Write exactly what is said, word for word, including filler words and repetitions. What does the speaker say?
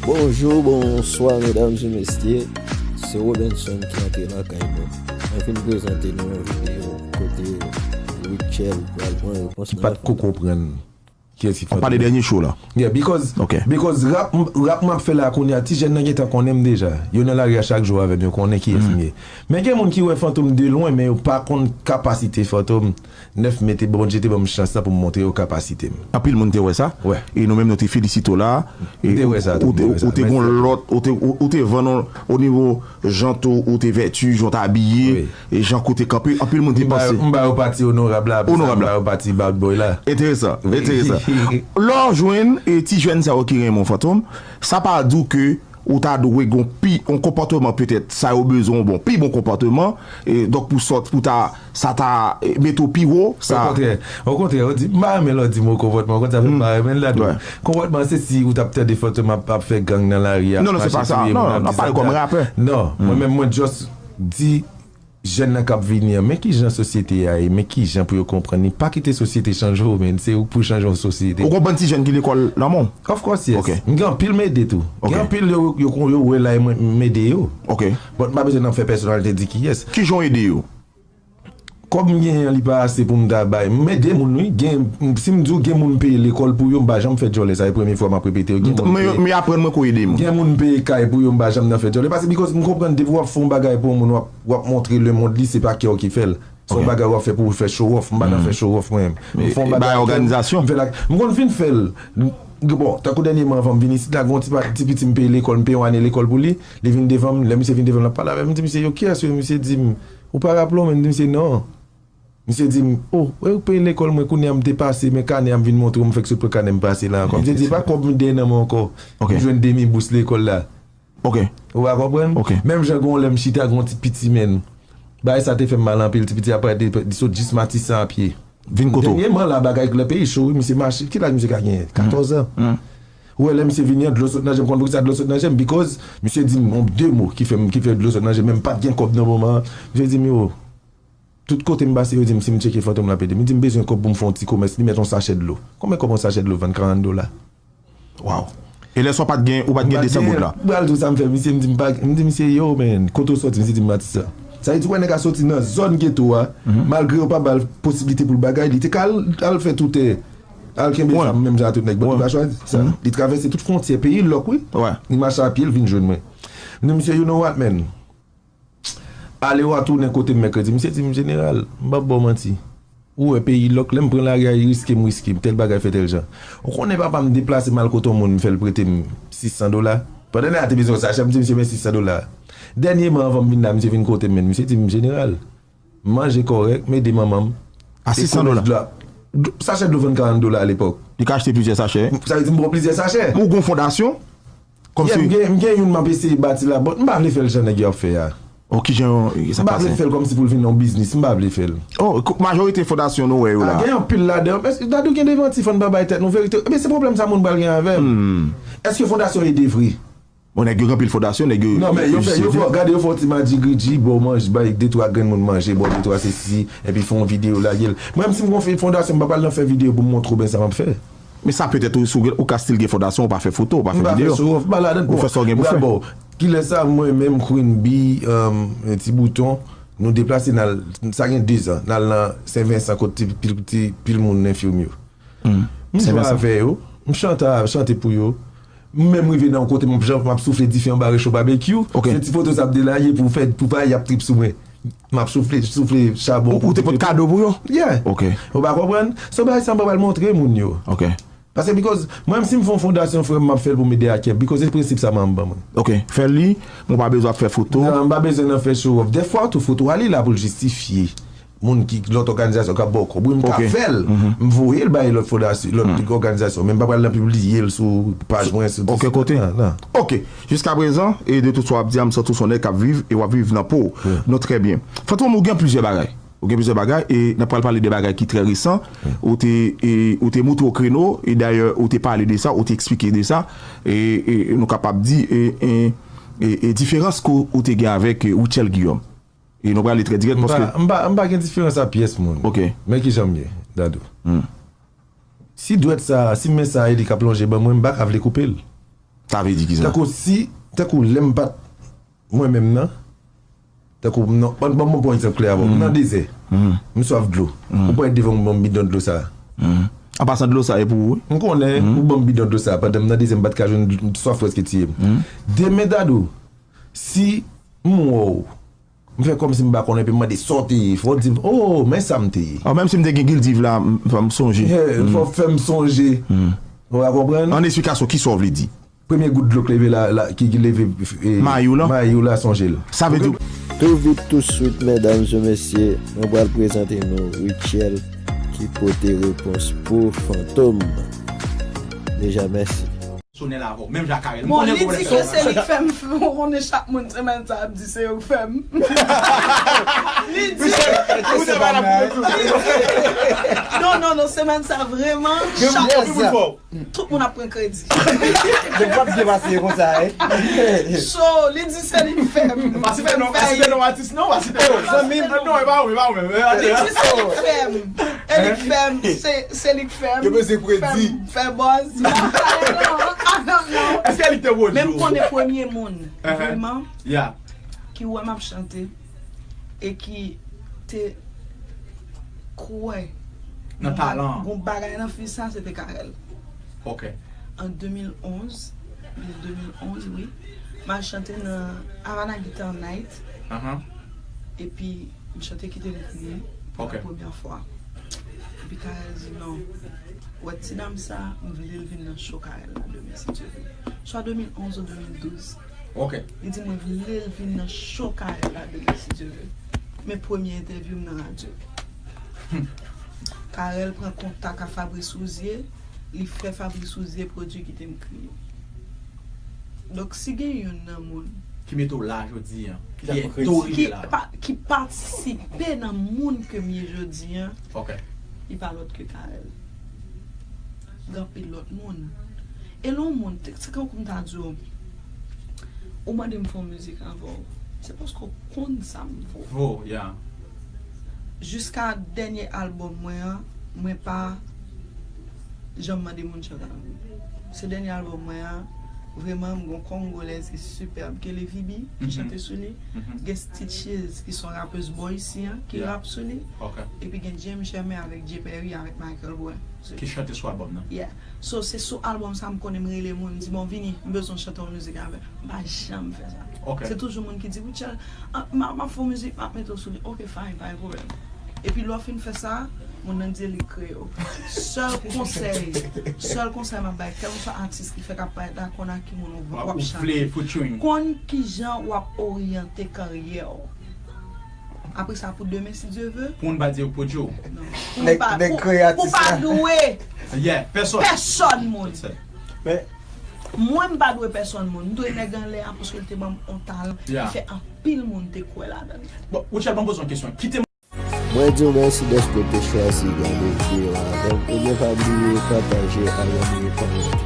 Bonjou, bonswa, medam e mesye. Se Robenson ki antre lakay nou. Mwen vin prezante nou yon videyo kote Rutshelle pral pran repons nan. Ki pa t ko konprann kiyès ki Fantom. Ap pale dènye show la. Yeah, because, okay, because rap, rap m ap fè la kounye a, ti jèn nan gentan konnen m deja. Yo nan lari a chak jou avè m, yo konnen kiyès m ye. Men gen moun ki wè Fantom de lwen, men yo pa konn kapasite Fantom. Nèf me te, Bondye te ban m chans la pou m montre yo kapasite m. Anpil moun te wè sa. Wè. E nou menm nou te felisite w la. E m te wè sa tou, m te wè sa. Ou te gon lòt, ou te, ou, ou te vann o nivo jan tou, ou te vèti, jan w te abiye, e jan kote kanpe, anpil moun te panse. M ba yo pati onorab la, apre sa, m ba yo pati bad boy la. Enteresan, enteresan. Lè w jwenn e ti jèn sa yo ki renmen w Fantom, sa pa di w ke ou ta dwe gon pi, yon konpòtman petèt, sa yo bezwen yon bon, pi bon konpòtman, e donk pou sòt, pou ta, sa ta, e, mete w pi wo, sa. Okontrè, okontrè, ou di, m pa renmen lè w di mo konpòtman, ou konn sa fè m pa renmen l la tou. Konpòtman, se si ou t ap tande Fantom ap, ap fè gang nan lari a, non, non, se pa sa, non, non, n ap pale kòm rapè. Non, mwen menm, mwen just di, jèn nan k ap vini an, men kijan sosyete a ye, men kijan pou yo konprann li. Pa kite sosyete chanje w, men se ou k pou chanje yon sosyete. Ou gon bann ti jèn ki lekòl nan men w? Of course, yes. Ok. M gen anpil m ede tou. Ok. Gen anpil yo, yo, yo wè la e mwen m ede yo. Ok. But m pa bezwen nan fè pèsonalite di kiyès. Kijan w ede yo? Kòb m genyen an, li pa ase pou m ta bay. M ede moun, wi. Gen, si m di w gen moun m peye lekòl pou yo, m pa janm fè djòlè. Sa e premye fwa m ap repete. Gen moun m peye. Men aprann mwen kou ede moun. Gen moun m peye kay pou yo, m pa janm nan fè djòlè. Paske, because m konprann depi w ap fè yon bagay pou yon moun, w ap, w ap montre lemonn li, se pa kè w ki fè l. Se yon bagay w ap fè pou w fè show off. M pa nan fè show off mwen menm. M fè yon bagay pou m fè la. M konn fin fè l. Bon, tankou dènyèman anvan m vin isit la, gen yon ti pa, ti piti m peye lekòl, m peye yon ane lekòl pou li. Li vin devan m, lè misye vin devan m, l ap pale avè m. M di misye, yo, kiyès yo? Misye di m, ou pa raple w, men m di misye, non. Misye di m, o, wè ou peye lekòl mwen, kounye a m te pase, men kanè a m vin montre w, m fèk sot pran kanè m pase la ankò. Misye di, e pa kòb m dèyè nan men w ankò. M jwenn demi bous lekòl la. Ok. Ou pa konprann? Ok. Menm jan gon lè m chita, gon ti piti, men bagay sa te fè m mal anpil, ti piti a parèt, li sot jis Matisan a pye. Vin kote w. Dènyèman la, bagay lè peyi cho, wi, misye mache, ki laj misye ka genyen? Katòz an. Ou wè lè misye vini an, dlo sot nan je m, konn poukisa dlo sot nan je m? Because misye di m yon de mo ki fè m, ki fè dlo sot nan je m, men m pa t gen kòb nan moman an. Misye di m, yo, tout kote m pase, yo di m si m tcheke Fantom l ap ede m. Li di m bezwen kòb pou m fè yon ti komès, li mèt yon sachè dlo. Konbyen kòb yon sachè dlo vann? Karant dola. Wow. E lè sa w pa t gen, ou pa t gen de san goud la? M pral di w sa m fè misye, m di m pa, m di misye, yo, man, kote w soti? Misye di m Matisan. Sa vle di, wè nèg a soti nan zòn geto a, malgre yo pa ba l posiblite pou l bagay, li te ka al, al fè tou tè, al kenbe zam menm jan a tout nèg, but li pa chwazi sa. Li travèse tout fwontyè peyi lòk, wi. Li mache a pye, l vin jwenn mwen. M di misye, you know what, man? Ale w a tounen kote m mèkredi. Misye di m, jeneral, m p ap ba w manti. Ou wè peyi lòk, lè m pran lari a, riske m riske, tèl bagay fè tèl jan. Ou konnen papa m deplase m al kote yon moun, m fè l prete m sis san dola. Pandan nèg la te bezwen yon sachè, m di misye men sis san dola. Dènyèman anvan m vin la, misye vin kote m, men misye di m, jeneral, m manje kòrèk, m ede manman m. A sis san dola? Sachè dlo vann karant dola alepòk. Li ka achte plizyè sachè? Sa vle di m pran plizyè sachè. Ou gon fondasyon? Kòmsi. Yeah, m gen, m gen youn m ap eseye bati la, but m pa vle fè l jan nèg yo ap fè a. O, kijan sa pase? M pa vle fè l kòmsi pou l vin yon biznis, m pa vle fè l. O, majorite fondasyon nou wè yo la. A, gen anpil ladan yo. Èske Dadou gen demanti, fò n pa bay tèt nou verite? Ebyen, se pwoblèm sa moun pral gen avè m. Èske fondasyon ede vre? Bon, nèg yo gen anpil fondasyon, nèg yo. Non, men yo fè, yo fè, gade, yo fè yon ti madjigridji, ba w manje, bay de twa grenn moun manje, ba w de twa sesi, epi fè yon videyo lage l. Mwen menm si m gon fondasyon, m pa pral nan fè videyo pou m montre w ben sa m ap fè. Men sa petèt ou, si w gen, ou ka still gen fondasyon, ou pa fè foto, ou pa fè videyo. M pa fè show off, m pa ladan l. Ou fè sa w gen pou fè. Dabò, kilè sa mwen menm, Queen Bee, um, Ti Bouton, nou deplase n al, sa gen de zan, n al nan Sen Vensan kot ti, pil, ti, pil moun enfimye yo. M jwe avè yo, m chante, chante pou yo. M menm rive nan yon kote, m ap, m ap soufle dife anba recho babekyou. Se ti foto sa ap delaye pou fè, pou pa y ap trip sou mwen. M ap soufle, soufle chabon. Ou, ou te pot kado pou yo? Yeah. Ok. Ou pa konprann? So bagay sa m pa pral montre moun yo. Ok. Paske, because, mwen menm si m fè yon fondasyon, frè m, m ap fè l pou m ede a kè m. Because se prensip sa manman m ban mwen. Ok. Fè li, mwen pa bezwen ap fè foto. Non, m pa bezwen nan fè show off. Dèfwa tou, foto a li la pou l jistifye moun ki, lòt òganizasyon k ap ba w kòb. Wi, m ka fè l. M voye l bay lòt fondasyon, lòt òganizasyon. Men m pa pral nan pibliye l sou paj mwen, sou. Okenn kote? Non, non. Ok. Jiskaprezan, e de tout sa w ap di a, m santi w se yon nèg k ap viv e w ap viv nan po w. Non, trè byen. Fantom, ou gen plizyè bagay. Ou gen plizyè bagay, e n ap pral pale de bagay ki trè resan. Ou te, e, ou te moute w kreno, e dayè, ou te pale de sa, ou te eksplike de sa, e, e nou kapab di, e, e, e, e diferans ke ou te gen avèk, e, Rutshelle Guillaume. E nou prale trè dirèk paske. M pa, m pa, m pa gen diferans a pyès moun. Ok. Men kijan m ye, Dadou. Si dwèt sa, si men sa e li k ap lonje ban mwen, m pa ka vle koupe l. Sa vle di kisa? Tankou si, tankou lè m pa t mwen menm nan, tankou m nan, ban ban m pran egzanp klè avè w. M nan dezè. M swaf dlo. Ou parèt devan m, ban m bidon dlo sa. An pasan dlo sa e pou ou. M konnen ou ban m bidon dlo sa. Pandan m nan dezè, m pa t ka jwenn swaf, prèske tiye m. Demen, Dadou, si m wè w, m fè kòmsi m pa konnen, epi m mande sa w te ye. Fò w di m, oh, men sa m te ye. Menm si m te gen guilty la, fò m sonje. Fò w fè m sonje. Ou ka konprann? An esplikasyon, kisa w vle di? Premye gout dlo k leve la, la ki, ki leve e, mayi w la, mayi w la, sonje l. Sa vle di. Tou vit, tou swit, medam e mesye, mwen pral prezante nou Rutshelle ki pote repons pou Fantom. Deja, mèsi. Sonel avè w, menm jan ak Carel. M Bon, konnen li di ke se li k fè m, ou konnen chak moun semèn sa ap di se yo k fè m. Li di. Ou se pa la pou yo tou. Non, non, non, semèn sa vrèman, chak moun, tout moun ap pran kredi. Donk w ap byen pase yo konsa, wi. So, li di se li k fè m. Pa site non, pa site non atis non, pa site non. Zanmi m, non, e pa ou, e pa ou menm. Li di se li k fè m. E li k fè m, se, se li k fè m. Yo bezwen kredi. Fè buzz. Non, non, non. Èske li te wòl? Men m konnen premye moun, vrèman, ki wè m ap chante e ki te kwè nan talan, gon bagay nan fi sa, se te Carel. Ok. An de mil onz, de mil onz, wi, m al chante nan Havana Guitar Night. Epi, m chante Kite Li Kriye pou la premyè fwa. Epi Carel di non. Ou wè ti dam sa, m vle l vin nan show Carel la demen, si Dye vle. Swa de mil onz ou de mil douz. Ok. Li di mwen vle l vin nan show Carel la demen, si Dye vle. Men premye entèvyou m nan radyo. Carel pran kontak ak Fabrice Rouzier, li fè Fabrice Rouzier pwodui Kite M Kriye. Donk, si gen youn nan moun ki mete w la jodi a, ki ede w rive la, ki patisipe nan moun ke m ye jodi a, li pa lòt ke Carel. Gen anpil lòt moun. E lè yon moun, se kankou m ta di w, ou mande m fè yon mizik avè w, se paske w konn sa m vo. Vo, yeah. Jiska dènye albòm mwen an, mwen pa janm mande moun chante avè m. Se dènye albòm mwen an, vrèman, m gon Kongolèz ki sipèb, Kelly Vibi, ki chante sou li. Gen Stitches, ki se yon rapèz bò isi an, ki rap sou li. Epi gen James Germain avèk Jay Perry, avèk Michael Boué. Ki chante sou albòm nan. Yeah. So, se sou albòm sa m konnen m rele moun, m di, bon, vini, m bezwen w chante yon mizik avè m. M pa janm fè sa. Se toujou moun ki di, Rutshelle, m ap fè yon mizik, m ap mete w sou li. Ok, fine, pa gen pwoblèm. Epi lè w fin fè sa, moun nan di li kreye w. Sèl konsèy, sèl konsèy m ap bay, kèlkeswa atis ki fèk ap parèt la, konn ak ki moun w ap chante. Konn kijan w ap oryante karyè w. Apre sa, pou demen, si Dye vle. Pou moun pa di yo pwodui w. Non. Pou moun pa, pou pa dwe pèsòn moun. Mwen, m pa dwe pèsòn moun. M dwe nèg anlè a paske l te ban m yon talan ki fè anpil moun te kwè ladan l. Bon, Rutshelle, ban m poze w yon kesyon. Kite m. Mwen di w mèsi dèske w te chwazi gade videyo a avè m. Ebyen, pa bliye pataje, abòne, kòmante.